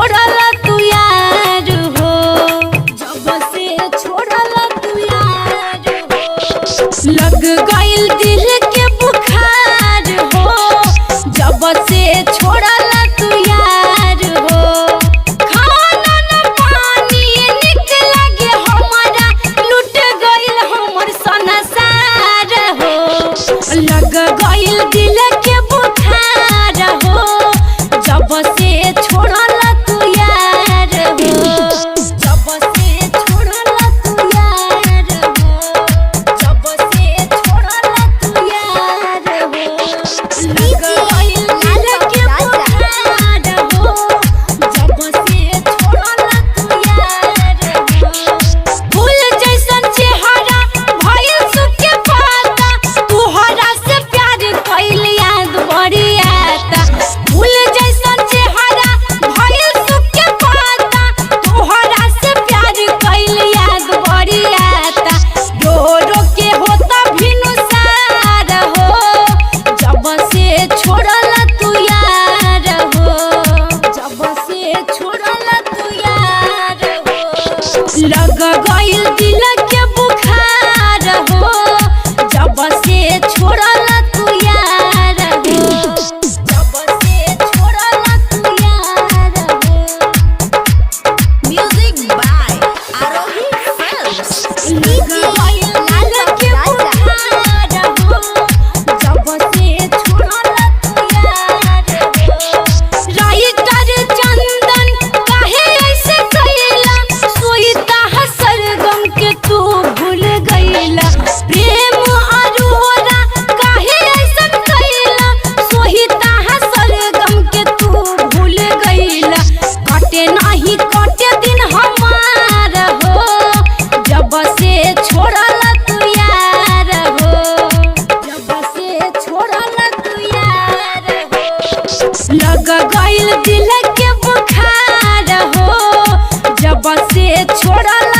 छोड़ल तू यार हो, जब से छोड़ल तू यार हो। लग गइल दिल के बुखार हो, जब से छोड़ल तू यार हो। खाना न पानी निक लगे हमारा, लूट गइल हमर संसार हो। लग गइल दिल के बुखार हो, जब से छोड़ल तू यार हो। जब से छोड़ल तू यार हो, जब से छोड़ल तू यार हो। लग गइल दिल के बुखार हो, जब से छोड़ल तू यार हो। फूल जैसन चेहरा भइल सुखे पाता, तुहरा से प्यार कइल याद बड़ी आता। फूल जैसन चेहरा भइल सुखे पाता, तुहरा से प्यार कइल याद बड़ी आता। रो रो के होता भिनुसार हो, जब से छोड़ल तू यार हो, जब से छोड़ल तू यार हो। लग गइल दिल के बुखार हो, जब से छोड़ल तू यार हो, जब से छोड़ल तू यार हो। Music by Arohi Films. लग गइल दिल के बुखार हो, जब से छोड़ल तू यार हो। राइटर चंदन काहे ऐसे कैला, सोईता सरगम के तू भूल गइला। प्रेम अरोरा काहे ऐसन कैला, सोहिता सरगम के तू भूल गइला। कटे नाही कटे दिन हमार हो, जब से छोड़ल तू यार हो, जब से छोड़ल तू यार हो। लग गइल दिल के बुखार हो, जब से छोड़ल